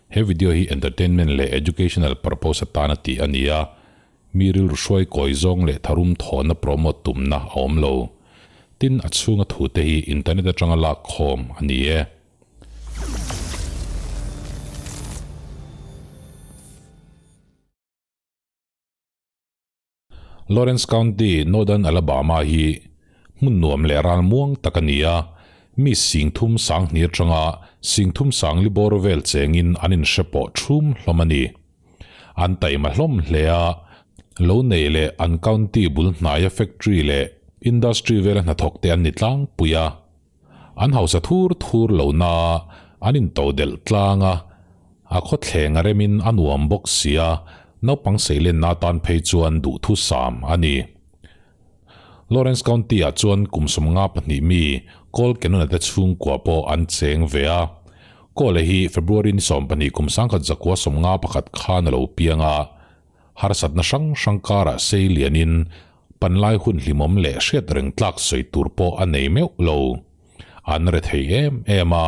He video hi entertainment leh educational purpose atana tih a ni a, mi rilru hruai kawi zawng leh tharum thawhna promote tumna a awm lo. Tin, a chhunga thute hi internet atanga lak khawm a ni e. Lawrence County, Northern Alabama hi hmun nuam leh ral muang tak a ni a, mi singthum sanghnih atanga singthum sangli bawr vel chengin an inhre pawh thum hlawm a ni. An taima hlawm hle a, lo nei leh an county bul hnaia factory leh industry vela hnathawk te an ni tlangpui a. An hausa thur thur lo naa an intodelh tlang a, a khawthleng a remin a nuam bawk si a, naupang seilenna atan phei chuan duhthusam a ni. Lawrence County-ah chuan kum 52 mi Cole Cannon-a te chhungkua pawh an cheng ve a. Cole-a hi February ni 12 kum 1951 khan a lo piang a, Harsatna hrang hrang karah sei lianin panlai hun hlimawm leh hriat reng tlak sawi tur pawh a nei meuh lo. An rethei em em a,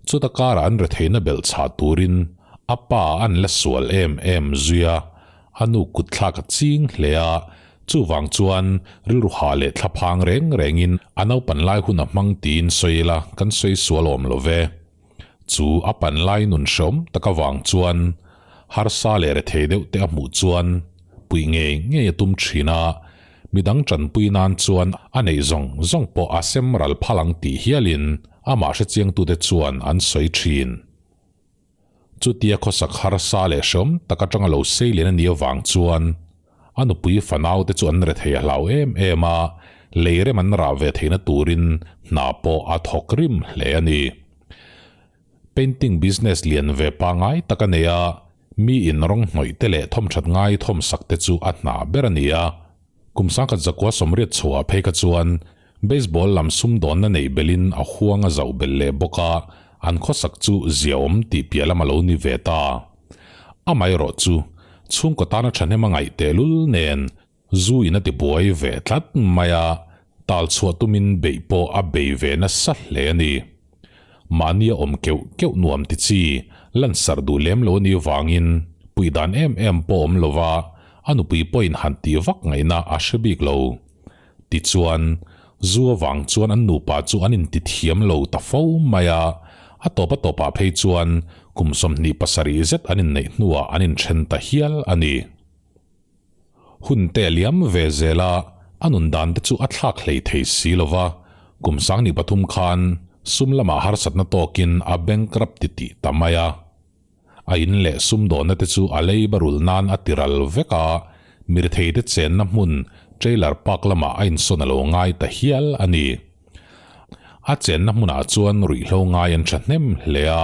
chuta karah an retheina belh chhah turin a pa an la sual em em zui a, a nu kutthlak a ching hle a, chuvang chuan rilru hah leh thlaphang reng rengin a naupan lai hun a hmang tiin sawi ila kan sawi sual awm lo ve. Chu a pan lai nun hreawm tak avang chuan harsa leh rethei deuh te a hmuh chuan puih ngei ngei a tum thin a, midang tanpui nan chuan a neih zawng zawng pawh a sem ral phal ang tih hialin amah hrechiangtute chuan an sawi thin. Chutia khawsak harsa leh hreawm tak atanga lo sei lian a nih avang chuan a nupui fanaute chu an rethei a hlau em em a, lei rem an rah ve theihna turin hna pawh a thawk rim hle a ni. Painting business lian ve pangngai tak a nei a, mi in rawng hnawih te leh thawmthat ngai thawmsak te chu a hna ber a ni a. Kum 1980 chhuah phei kha chuan Baseball lam sumdawnna neih belhin a huang a zauh belh leh bawk a, an khawsak chu ziaawm tih piah lam a lo ni ve ta. Amaherawh chu, chhungkaw tana thahnem a ngaih tehlul nen zu in a ti buai ve tlat mai a, tal chhuah tumin beih pawh a bei ve nasa hle a ni. Mahni a awm keuh keuh nuam ti chi, lansarh duh lem lo a nih vangin puih dan em em pawh awm lova a nupui pawhin han tih vak ngaihna a hre bik lo. Tichuan, zu avang chuan an nupa chu an intithiam lo ta fo mai a, a tawp a tawpah phei chuan kum 27 zet an inneih hnuah an inthen ta hial a ni. Hun te a liam ve zel a, a nun dan te chu a thlak hlei thei si lo va, kum 23 khan sum lamah harsatna tawkin a bankrupt titih ta mai a. A in leh sumdawnna te chu a lei barul nan a ti ral vek a, mirtheite chenna hmun trailer park lamah a insawn a lo ngai ta hial a ni. A chenna hmunah chuan ruihhlo ngai an thahnem hle a,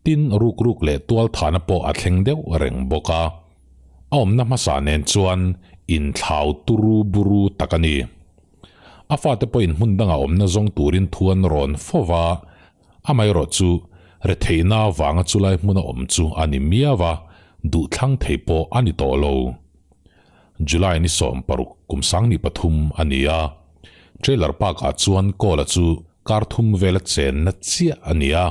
tin ruk ruk leh tual thahna pawh a thleng deuh reng bawk a. A awmna hmasa nen chuan inthlau turu buru tak a ni. A fate pawhin hmun dangah awmna zawng turin thu an rawn fo va, Amaherawh chu, retheihna avanga chulai hmuna awm chu a ni miau a, duhthlang thei pawh a ni tawh lo. July ni 16 kum 23 a ni a, trailer park-ah chuan Kawla chu kar thum vela chenna chiah a ni a.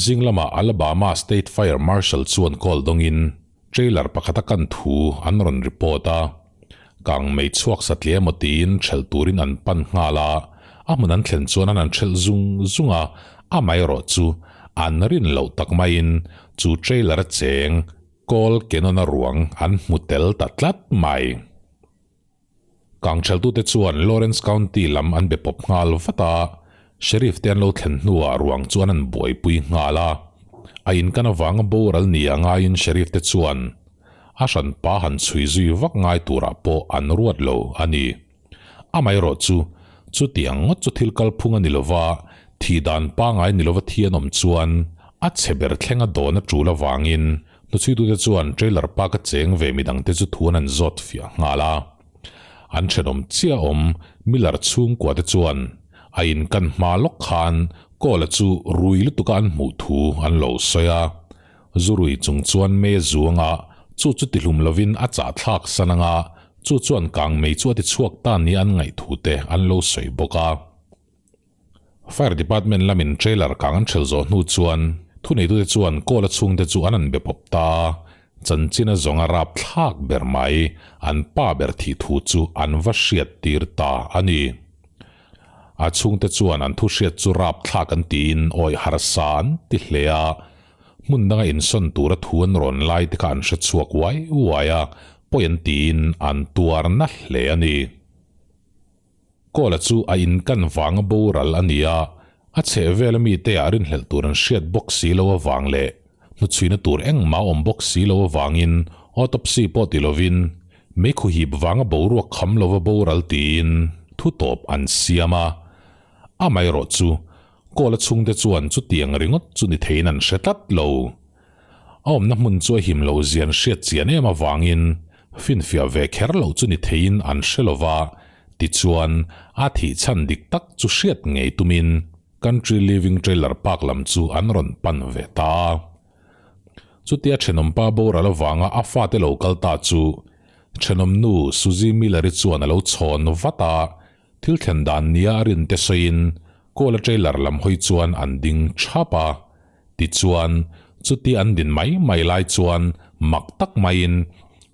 Zing lamah Alabama State Fire Marshal chuan call dawngin trailer pakhata kan thu an rawn report a. Kang mei chhuak satliah emaw tiin ṭhelh turin an pan nghal a, a hmun an thlen chuan an han ṭhelh zung zung a, amaherawh chu an rin loh tak maiin chu trailer a cheng kawl Canon-a ruang an hmu tel ta tlat mai. Kang ṭhelhtute chuan Lawrence County lam an be pawp nghal vat a, Sheriff te an lo thlen hnuah ruang chuan an buaipui nghal a. A inkan avanga boral ni a ngaiin Sheriff te chuan a hranpa han chhui zui vak ngai turah pawh an ruat lo a ni. Amaherawh chu, chutiang ngawt chu thil kalphung a ni lova, thih dan pangai ni lova thi an awm chuan a chhe ber thlenga dawn a tul avangin hnuchhuitute chuan trailer park a cheng ve midangte chu thu an han zawt fiah nghal a. An thenawm chiah awm Miller chhungkua te chuan a in kan hma lawk khan Kawla chu rui lutuka an hmuh thu an lo sawi a. Zurui chung chuan me zuanga chu chu tihlum lovin a chah thlak san anga chu chuan kang mei chu a ti chhuak ta nia an ngaih thu te an lo sawi bawk a. Fire Department lamin trailer kang an ṭhel zawh hnu chuan Thuneitute chuan Kawla chhungte chu an an be pawp ta a, chanchin a zawng a rapthlak ber mai, an pa ber thih thu chu an va hriattir ta a ni. A chhungte chuan an thu hriat chu rapthlak an tiin awih harsa an ti hle a, hmun danga insawn tura thu an rawn lai te kha an hre chhuak uai uai a, pawi an tiin an tuar na hle a ni. Kawla chu a inkan vanga boral a ni a, a chheh vela mite ah rinhlelh tur an hriat bawk si lo avang leh hnuchhuina tur engmah awm bawk si lo avangin autopsy pawh ti lovin meikhu hip vanga boruak kham lova boral tiin thu tawp an siam a. Amaherawh chu Kawla chhungte chuan chutiang ringawt chu ni theiin an hre tlat lo. A awmna hmun chu a him lo zian hriat chian em avangin finfiah ve kher loh chu ni theiin an hre lo va, tichuan a thih chhan dik tak chu hriat ngei tumin Country Living Trailer Park lam chu an rawn pan ve ta a. Chutia thenawmpa boral avanga a fate lo kal ta chu thenawmnu Suzy Miller-i chuan a lo chhawn vat a, Thil thlen dan nia a rin te sawiin Kawla trailer lam hawi chuan an ding thap a. Tichuan, chuti an din mai mai lai chuan mak tak maiin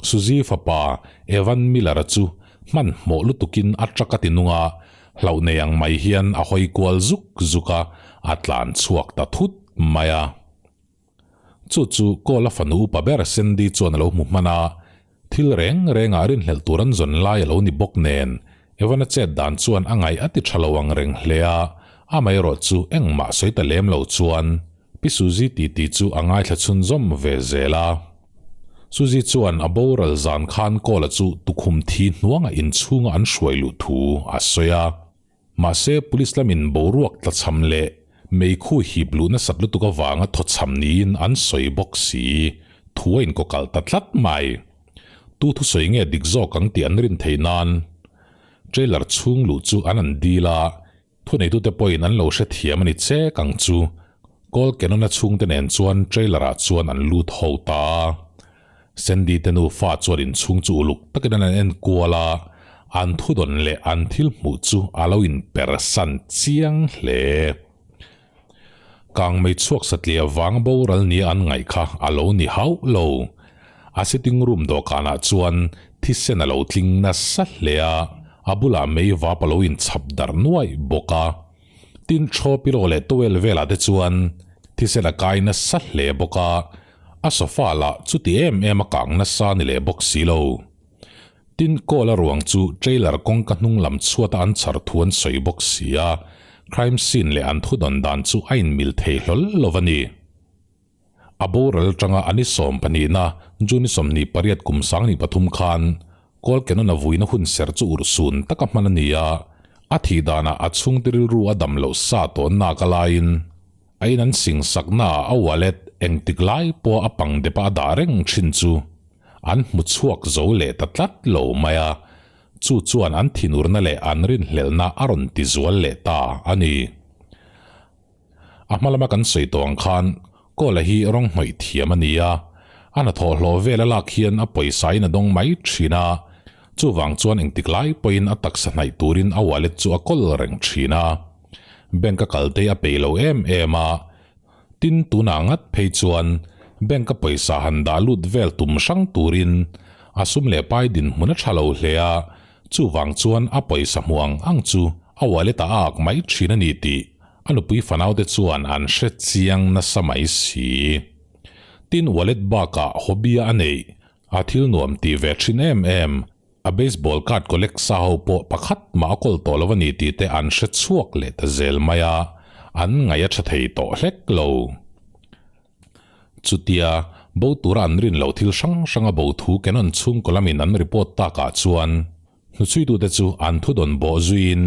Suzy fapa Evan Miller-a chu hmanhmawh lutukin a truck a ti nung a, hlauh nei ang mai hian a hawi kual zuk zuk a, a tlan chhuak ta thut mai a. Chu chu Kawla fanu upa ber Sandy chuan a lo hmu hman a, thil reng rengah rinhlelh tur an zawn lai a lo ni bawk nen, Evan-a chet dan chuan a ngaih a ti tha lo ang reng hle a, amaherawh chu engmah sawi ta lem lo chuan Pi Suzy titi chu a ngaithla chhunzawm ve zel a. Suzy chuan a boral zan khan Kawla chu tukhum thi hnuangah inchhunga an hruai luh thu a sawi a. Mahse, police lamin boruak tlachham leh meikhu hip luh nasat lutuk avanga thawchham niin an sawi bawk si. Thu a inkawkalh ta tlat mai. Tu thusawi nge dik zawk ang tih an rin theih nan trailer chhung luh chu an an dil a, thuneitute pawhin an lo hrethiam a ni chek ang chu. Kawl Cannon-a chhungte nen chuan trailer-ah chuan an lut ho ta a. Sandy te nufa chuan inchhung chu uluk takin an en kual a, an thudawn leh an thil hmuh chu a lo inpersan chiang hle. Kangmei chhuak satliah vang boral nia an ngaih kha a lo ni hauh lo. A sitting room dawhkanah chuan thisen a lo tling nasa hle a, a bulah mei vap a lo inchhap darh nuaih bawk a. Tin thaw pillow leh towel velah te chuan thisen a kai nasa hle bawk a, a sofa lah chuti em em a kang nasa ni leh bawk si lo. Tin kawl a ruang chu trailer kawngka hnung lam chhuata an chhar thu an sawi bawk si a, crime scene leh an thudawn dan chu a inmil thei hlawl lo a ni. A boral atanga a ni sawmpahnihna June 28 kum 23 khan Kawl Cannon a vuina hun ser chu urhsun taka hman a ni a, a thih danah a chhungte rilru a dam loh sa tawh nak a laiin a in an singsaknaah a wallet engtik lai pawha a pang depa a dah reng thin chu an hmu chhuak zo leh ta tlat lo mai a, chu chuan an thinurna leh an rinhlelhna a rawn tizual leh ta a ni. A hma lama kan sawi tawh ang khan Kawla hi rawng hnawih thiam a ni a, a hnathawh hlawh vel a lak hian a pawisa in a dawng mai thin a, chuvang chuan engtik lai pawhin a taksa hnaih turin a wallet chu a kawl reng thin a. Bank a kal te a peih lo em em a, tin tunah ngat phei chuan bank a pawisa han dah lut vel tum hrang turin a sum leh pai dinhmun a tha lo hle a, chuvang chuan a pawisa hmuh ang ang chu a wallet ah a ak mai thin a ni tih A nupui fanaute chuan an hre chiang nasa mai si. Tin wallet bakah hobby-a a neih, a thil nuam tih ve thin em em, a baseball card collect sa ho pawh pakhat mah a kawl tawh lo a ni tih te an hre chhuak leh ta zel mai a, an ngaih a tha thei tawh hlek lo. Chutia, bo tura an rin loh thil hrang hranga bo thu Canon chhungkaw lamin an report takah chuan, Hnuchhuitute chu an thudawn bawh zuiin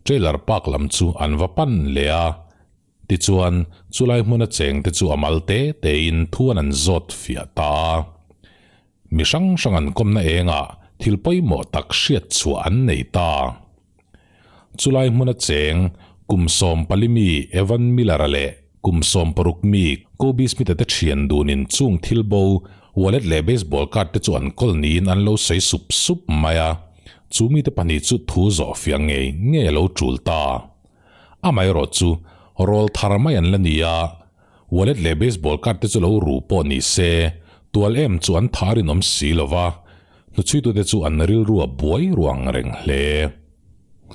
trailer park lam chu an va pan leh a, tichuan chulai hmuna chengte chu a mal te tein thu an an zawt fiah ta a. Mi hrang hrang an kawmna engah thil pawimawh tak hriat chhuah an nei ta. Chulai hmuna cheng kum 14 mi Evan Miller-a leh Kum 16 mi Kobe Smith-a te thian dunin chung thil bo, wallet leh baseball card te chu an kawl niin an lo sawi sup sup mai a, chu mite pahnih chu thu zawh fiah ngei ngei a lo tul ta. Amaherawh chu rawl thar mai an la ni a. Wallet leh baseball card te chu lo ru pawh ni se, tual em chu an tha rinawm si lo va, hnuchhuitute chu an rilru a buai ruang reng hle.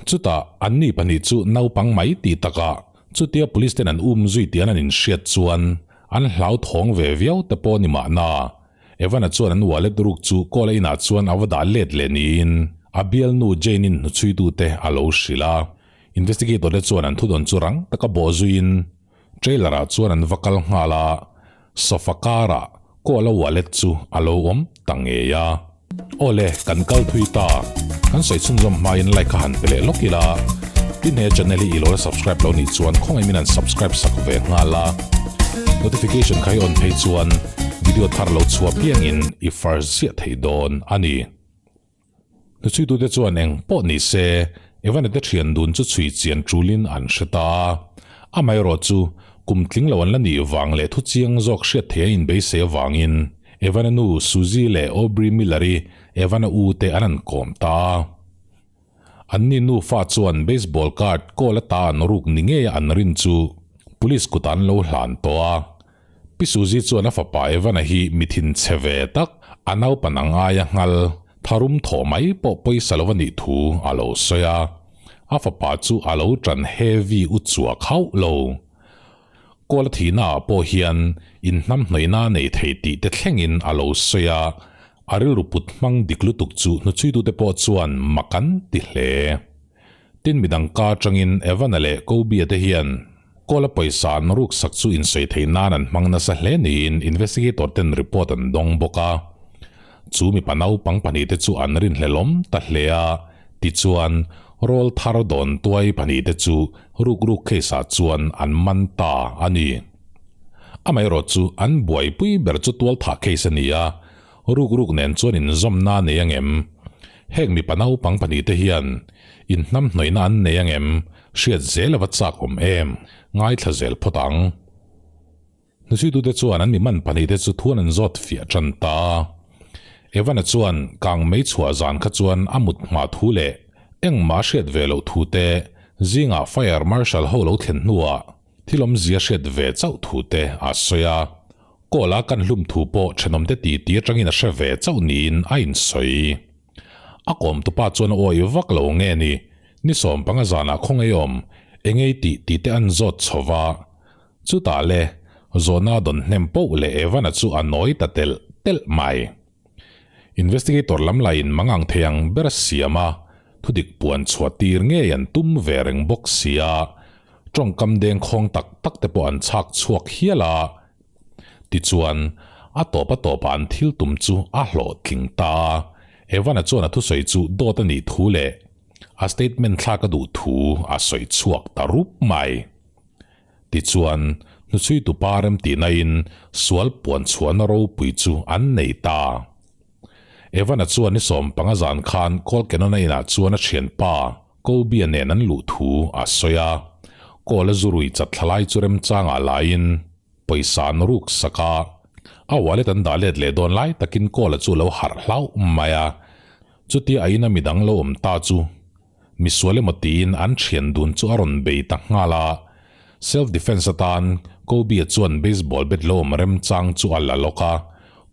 Chutah, anni pahnih chu naupang mai tih takah chutia police ten an um zui tih an han inhriat chuan an hlauthawng ve viau te pawh ni mahna, Evan-a chuan an wallet ruk chu kawl a inah chuan a va dah let leh niin a bialnu Jane-in hnuchhuitute a lo hrilh a. Investigator te chuan an thudawn chu rang taka bawh zuiin trailer ah chuan an va kal nghal a, sofa karah kawl a wallet chu a lo awm ta ngei a. Awle, kan kal thui ta. Kan sawi chhunzawm hmain like kha han pe leh lawk ila. Tin he channel hi i lo la subscribe lo nih chuan khawngaih min han subscribe sak ve nghal a. Notification kha i on phei chuan video thar lo chhuah piangin i first ziah thei dawn a ni. Hnuchhuitute chuan eng pawh ni se, Evan-a te thian dun chu chhui chian tulin an hre ta a. Amaherawh chu, kum tling lo an la nih vang leh thu chiang zawk hriat thei an inbeisei avangin Evan-a nu Suzy leh Aubrey Miller-i Evan-a u te an han kawm ta a. Anni nufa chuan baseball card kawl ata an ruk ni ngeia an rin chu police kutah an lo hlan tawh a. Pi Suzy chuan a fapa Evan-a hi mi thinchhe ve tak, a naupan ang aia nghal, tharum thawh mai pawh pawisa lo a nih thu a lo sawi a. A fapa chu a lo ṭan heavy u chua khauh lo. Kawl a thihna ah pawh hian inhnamhnawihna a nei thei tih te thlengin a lo sawi a, a rilru put hmang dik lutuk chu hnuchhuitute pawh chuan mak an ti hle. Tin midang ka atangin Evan-a leh Kobe-a te hian Kawl a pawisa an ruksak chu insawi theih nan an hmang nasa hle niin investigator ten report an dawng bawk a. Chu mipa naupang pahnihte chu an rinhlelawm ta hle a, tichuan rawl thar dawn tuai pahnihte chu rukruk case ah chuan an man ta a ni. Amaherawh chu an buaipui ber chu tualthah case a ni a, rukruk nen chuan inzawmna a nei angem? Heng mipa naupang pahnihte hian inhnamhnawihna an nei angem? Hriat zel ava chak awm em? Ngaithla zel phawt ang. Hnuchhuitute chuan an mi man pahnihte chu thuan an zawt fiah tan ta a. Evan-a chuan kang mei chhuah zan kha chuan a mut hma thu leh engmah a hriat ve loh thu te, zingah Fire Marshal ho lo thlen hnuah thil awmzia hriat ve chauh thu te a sawi a. Kawl-a kan hlum thu pawh thenawmte titi atangin a hre ve chauh niin a insawi. A kawmtupa chuan a awih vak lo nge ni, ni sawmpanga zanah khawngaih awm, engei tih tite an zawt chho va. Chutah le, zawhna a dawn hnem poh leh Evan-a chu a nawi ta telh telh mai. Investigator lam lahin mangang thei ang ber a siam a, thudik puan chhuah tir ngei an tum ve reng bawk sia, tawngkam dengkhawng tak tak te pawh an chhak chhuak hial a. Tichuan, a tawp a tawpah an thil tum chu a hlawhtling ta a, Evan-a chuan a thusawi chu dawt a nih thu leh a statement thlak a duh thu a sawi chhuak ta rup mai. Tichuan, hnuchhuitu pa remtihnain sual puan chhuahna ropui chu an nei ta. Evan-a chuan ni 15 zan khan Cole Cannon-a inah chuan a thianpa Kobe-a nen an luh thu a sawi a. Cole-a zurui chat thla lai chu remchangah laiin pawisa an ruk sak a. A wallet an dah let leh dawn lai takin Cole-a chu a lo harh hlauh mai a. Chutia a ina midang lo awm ta chu Misual emaw tiin an thian dun chu a rawn bei ta nghal a. Self defense atan Kobe-a chuan baseball bat lo awm remchang chu a la lawk a,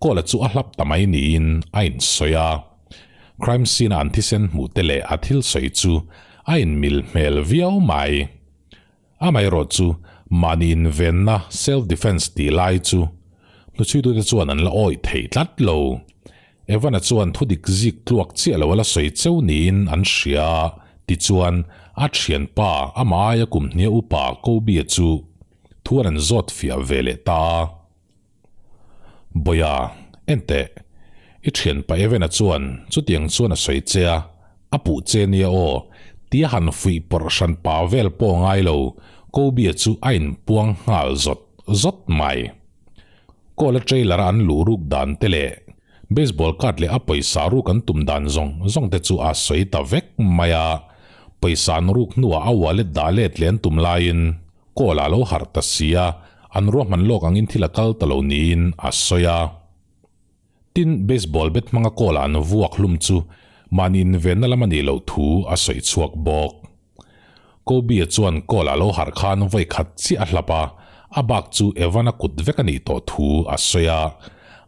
Cole-a chu a hlap ta mai niin a insawi a. Crime scene-a an thisen hmuh te leh a thil sawi chu a inmil hmel viau mai. Amaherawh chu mahni invenna, self defense, tih lai chu hnuchhuitute chuan an la awih thei tlat lo. Evan-a chuan thudik zik tluak chiah lo a la sawi cheu niin an hria a, tichuan a thianpa amah aia kum hnia upa Kobe-a chu thu an an zawt fiah ve leh ta a. Bawia, enteh, i thianpa Evan-a chuan chutiang chuan a sawi che a, a puh che nia aw, tia han fuih pawrh hran pa vel pawh ngai lo, Kobe-a chu a inpuang nghal zawt zawt mai. Call-a trailer-a an luh ruk dan te leh baseball card leh a pawisa ruk an tum dan zawng zawng te chu a sawi ta vek mai a, pawisa an ruk hnuah a wallet dah let leh an tum laiin Kawl ah lo harh ta si a, an ruahman lawk angin thil a kal ta lo niin a sawi a. Tin, baseball bat hmanga kawl ah an vuak hlum chu mahni invenna lam a nih loh thu a sawi chhuak bawk. Kobe-a chuan kawl ah lo harh khan vawi khat chiah a hlap a, A bak chu Evan-a kut vek a nih tawh thu a sawi a.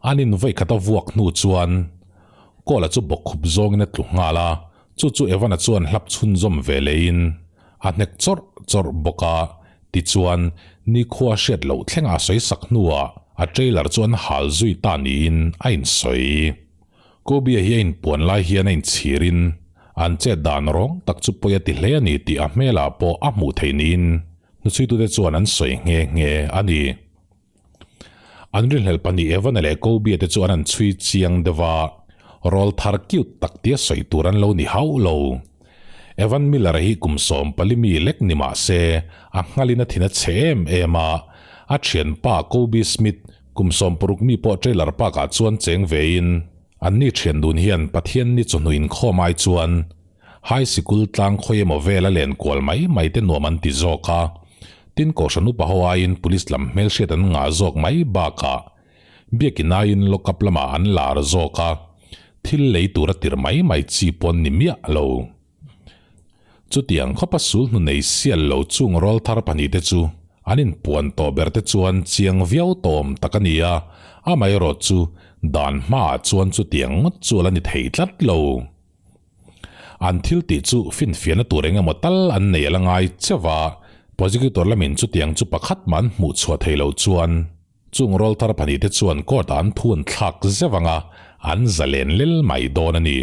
An in vawi khat a vuak hnu chuan Kawla chu bawkkhup zawngin a tlu nghal a, chu chu Evan-a chuan hlap chhunzawm ve leiin a hnek chawrh chawrh bawk a. Tichuan, nikhua hriat loh thlengah a sawi sak hnuah a trailer chu an hal zui ta niin a insawi. Kobe-a hi a inpuan lai hian a inchhirin an chet dan rawng tak chu pawi a ti hle a ni tih a hmelah pawh a hmuh theih niin hnuchhuitute chuan an sawi nghe nghe a ni. An rinhlelh pahnih Evan-a leh Kobe-a te chu an han chhui chiang deuh a, rawlthar cute tak tia sawi tur an lo ni hauh lo. Evan Miller-a hi kum 14 mi lek ni mah se, a nghalin a thin a chhe em em a, a thianpa Kobe Smith Kum 60 mi pawh trailer park ah chuan cheng vein an ni thian dun hian Pathian ni chawhnu inkhawm ai chuan high sikul tlang khawi emaw vel a len kual mai mai te nuam an ti zawk a, tin kohhran upa ho aiin police lam hmelhriat an ngah zawk mai bakah biakin aiin lock up lamah an lar zawk a, thil lei tur a tir mai mai chi pawh an ni miah lo. Chutiang khawpa sul hnu nei sial lo chung rawlthar pahnihte chu an inpuan tawh ber te chuan chiang viau tawm tak a ni a, amaherawh chu dan hmaah chuan chutiang ngawt chu a la ni thei tlat lo. An thil tih chu finfiahna tur eng emaw tal an nei a la ngai cheuh va, prosecutor lamin chutiang chu pakhat mah an hmuh chhuah thei lo chuan Chung rawlthar pahnihte chuan court-ah an thu an thlak zeuh ang a, an zalen lel mai dawn a ni.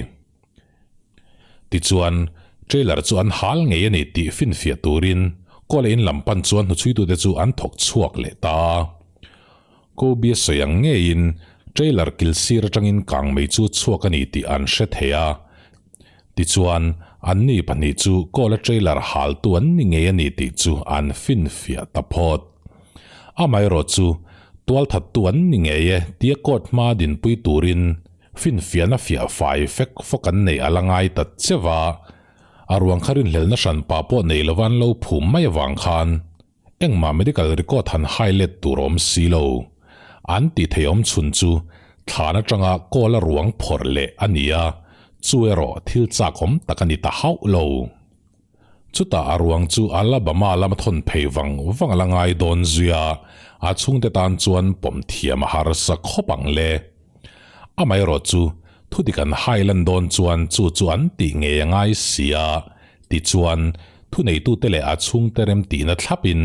Tichuan, trailer chu an hal ngei a ni tih finfiah turin Kawla in lam pan chuan hnuchhuitute chu an thawk chhuak leh ta a. Kobe sawi ang ngeiin trailer kil sir atangin kangmei chu chhuak a ni tih an hre thei a. Tichuan, anni pahnih chu Kawla trailer haltu an ni ngei a ni tih chu an finfiah ta phawt. Amaherawh chu, tualthattu an ni ngei e tia court hma dinpui turin finfiahna fiah fai fek fawk an neih a la ngai ta cheuh a, a ruang kha rinhlelhna hranpa pawh nei lova an lo phum mai avang khan engmah medical record han hai let tur awm si lo. An tih theih awm chhun chu thlan atanga kawl a ruang phawrh leh a ni a, chu erawh thil chak awm tak a ni ta hauh lo. Chutah a ruang chu Alabama lama thawn phei vang vang a la ngai dawn zui a, a chhungte tan chuan pawm thiam a harsa khawp ang le. Amaherawh chu, thudik an hai lan dawn chuan chu chu an tih ngei a ngai si a, tichuan, thuneitute leh a chhungte remtihna thlapin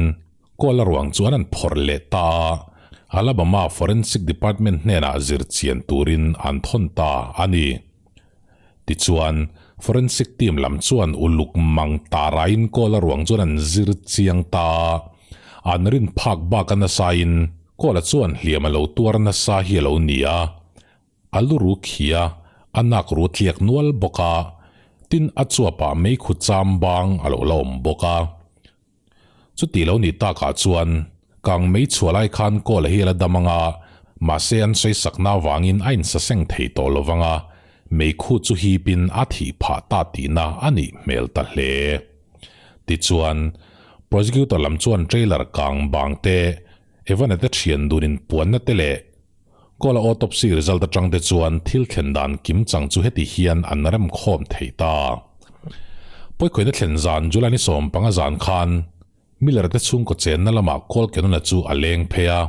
Kawl a ruang chuan an phawrh leh ta a, Alabama Forensic Department hnenah zir chian turin an thawn ta a ni. Tichuan, forensic team lam chuan uluk mang ta raiin Kawla ruang chuan an zir chiang ta a, an rin phak bak a nasain Kawla chuan hliam a lo tuar nasa hi a lo ni a, a lu ru khi a, a nak ru tliak nual bawk a, tin a chuapah meikhu cham bang a lo la awm bawk a. Chuti lo nih takah chuan kang mei chhuah lai khan Kawla hi a la dam ang a, mahse an sawi sakna avangin a insaseng thei tawh lo vang a, meikhu chu hipin a thih phah ta tihna a nih hmel ta hle. Tichuan, prosecutor lam chuan trailer kang bang te, Evan-a te thian dun inpuanna te leh Kawla autopsy result atang te chuan thil thlen dan kim chang chu heti hian an remkhawm thei ta. Pawikhawina thlen zan July ni 15 zan khan Miller te chhungkaw chenna lamah Cole Cannon-a chu a leng phei a.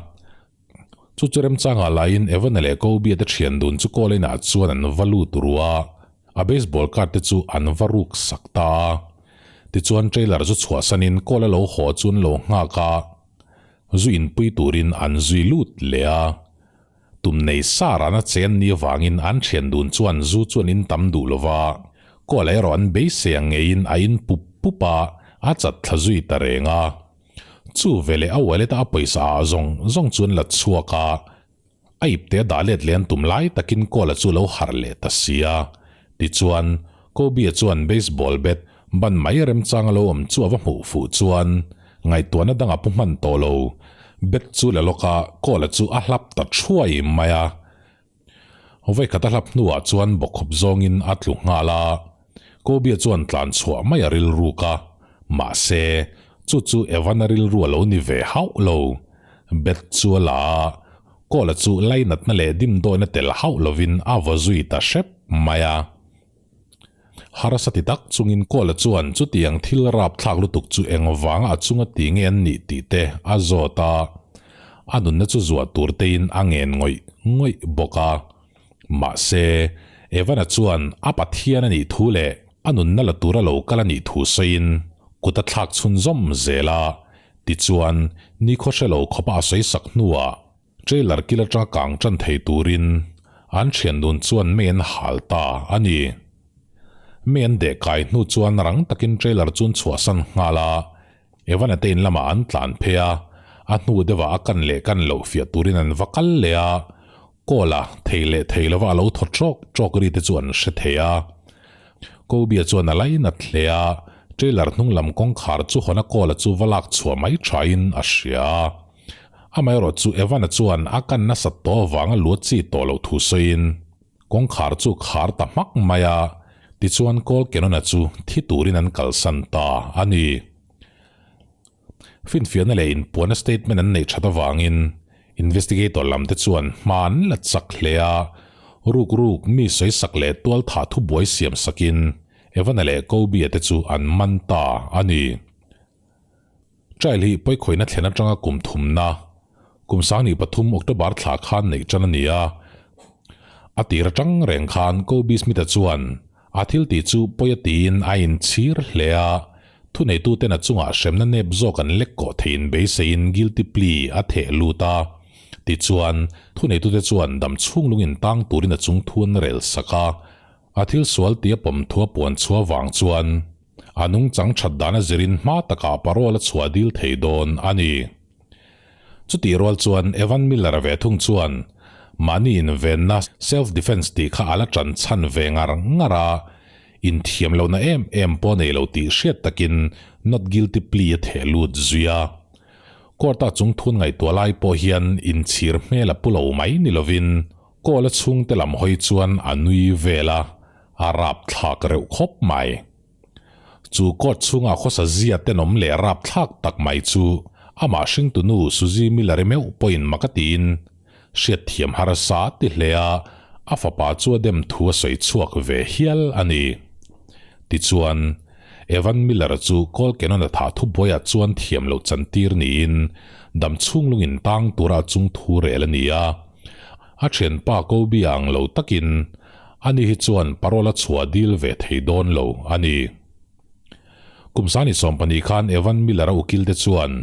Chu chu remchangah laiin Evan-a leh Kobe-a te thian dun chu Cole inah chuan an va lut ru a, a baseball card te chu an va ruk sak ta a. Tichuan trailer chu chhuahsanin Cole-a lo haw chu an lo nghak a. Zu inpui turin an zui lut leh a, tum nei sa rana che an nih avangin an thian dun chuan zu chu an in tam duh lo va, kawl erawh an beisei ang ngeiin a in pup pup a, a chat thla zui ta reng a. Chu veleh a wallet a a pawisa ah zawng zawng chu an la chhuak a, A ipte a dah let leh an tum lai takin Kawla chu lo harh leh ta si a. Tichuan, Kobe-a chuan baseball bat ban mai remchang a lo awm chu a va hmuh fuh chuan ngaihtuahna dang a pu hman tawh lo. Bat chu la lawk a, Kawla chu a hlap ta thuai mai a. Vawikhat a hlap hnuah chuan bawkhup zawngin a tlu nghal a. Kobe-a chuan tlan chhuah mai a rilruk a, mahse, chu chu Evan-a rilru a lo ni ve hauh lo. Bet chu a la a, Kawla chu lainatna leh dimdawina tel hauh lovin a vaw zui ta hrep mai a. Harsa ti tak chungin Kawla chuan chutiang thil rapthlak lutuk chu engvanga a chunga ti nge an nih tih te a zawt a. a nunna chu zuah tur tein a ngen ngawih ngawih bawk a. Mahse, Evan-a chuan a Pathian a nih thu leh a nunna la tura lo kal a nih thu sawiin kut a thlak chhunzawm zel a, tichuan nikhaw hre lo khawpa a sawi sak hnuah trailer kil atanga kang tan thei turin an thian dun chuan mei an hal ta a ni. Mei an deh kai hnu chuan rang takin trailer chu an chhuahsan nghal a, Evan-a te in lamah an tlan phei a, a hnu deuhah a kan leh kan loh fiah turin an va kal leh a, Kawl-a thei leh thei lova a lo thaw ṭawk ṭawk ri te chu an hre thei a. Kobe-a chuan a lainat hle a, trailer hnung lam kawngkhar chu hawn a Kawl-a chu va lak chhuah mai thain a hria a. Amaherawh chu Evan-a chuan a kan nasat tawh avanga luat chi tawh loh thu sawiin kawngkhar chu khar ta hmak mai a, tichuan Kawl Cannon-a chu thi turin an kalsan ta a ni. Finfiahna leh inpuanna statement an neih that avangin investigator lam te chuan hma an la chak hle a, ruk ruk mi sawi sak leh tual thah thubuai siam sakin Evan-a leh Kobe-a te chu an man ta a ni. Trial hi pawikhawihna thlen atanga kum thumna, kum 23 October thla khan neih tan a ni a, a tir atang reng khan Kobe Smith-a chuan A thil tih chu pawi a tiin a inchhir hle a, thuneituten a chungah hremna nep zawk an lek kawh theihin beiseiin guilty plea a theh lut a. Tichuan, thuneitute chuan dam chhung lungin tang turin a chung thu an rel sak a. A thil sual tih a pawm thu a puan chhuah vang chuan a nungchang that dan a zirin hma takah parole a chhuah dil thei dawn a ni. Chutih rual chuan Evan Miller-a ve thung chuan mahni invenna, self defence, tih kha a la ṭan chhan ve ngar ngar a, inthiam lohna em em pawh nei lo tih hriat takin not guilty plea a theh lut zui a. Court-a chung thun ngaihtuah lai pawh hian inchhir hmel a pu lo mai ni lovin Kawl-a chhungte lam hawi chuan a nui vel a, a rapthlak reuh khawp mai. Chu court chhunga khawsa zia tenawm leh rapthlak tak mai chu amah hringtunu Suzy Miller-i meuh pawhin mak a tiin hriatthiam harsa a ti hle a, a fapa chu a dem thu a sawi chhuak ve hial a ni. Tichuan, Evan Miller-a chu Cole Cannon-a thah thubuaiah chuan thiam loh chantir niin dam chhung lungin tang tura a chung thu rel a ni a. A thianpa Kobe-a ang lo takin Ani hi chuan parole a chhuah dil ve thei dawn lo a ni. Kum sani 12 khan Evan Miller-a ukil te chuan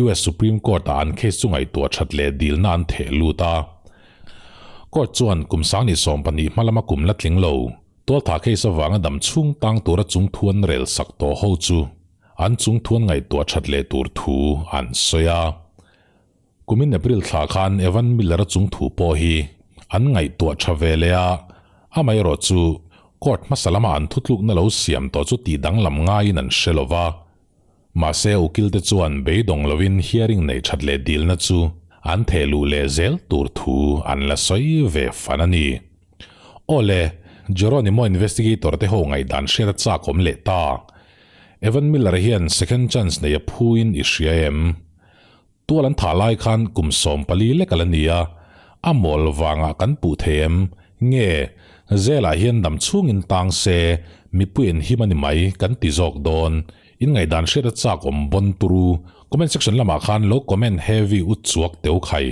US Supreme Court-ah an case chu ngaihtuah that leh dilna an theh lut a. Court chuan kum sani 12 hma lama kum la tling lo, tualtha case avanga dam chhung tang tura chung thu an rel sak tawh ho chu an chung thu an ngaihtuah that leh tur thu an sawi a. Kumin April thla khan Evan Miller-a chung thu pawh hi an ngaihtuah tha ve leh a, amaherawh chu court hmasa lama an thutlukna lo siam tawh chu tih danglam ngaiin an hre lo va. Mahse ukil te chuan beidawng lovin hearing neih that leh dilna chu an theh luh leh zel tur thu an la sawi ve fan a ni. Aw le, Geronimo investigator te ho ngaihdan hriat a chak awm leh ta. Evan Miller hian second chance nei a phuin i hria em? Tual an thah lai khan kum 14 lek a la ni a, a mawl vangah kan puh thei em? Nge, Zelah hian dam chhungin tang se, mipui an him a ni mai kan ti zawk dawn. In ngaihdan hriat a chak awm bon turu. Comment section lamah khan lo comment heavy u chuak teu khai.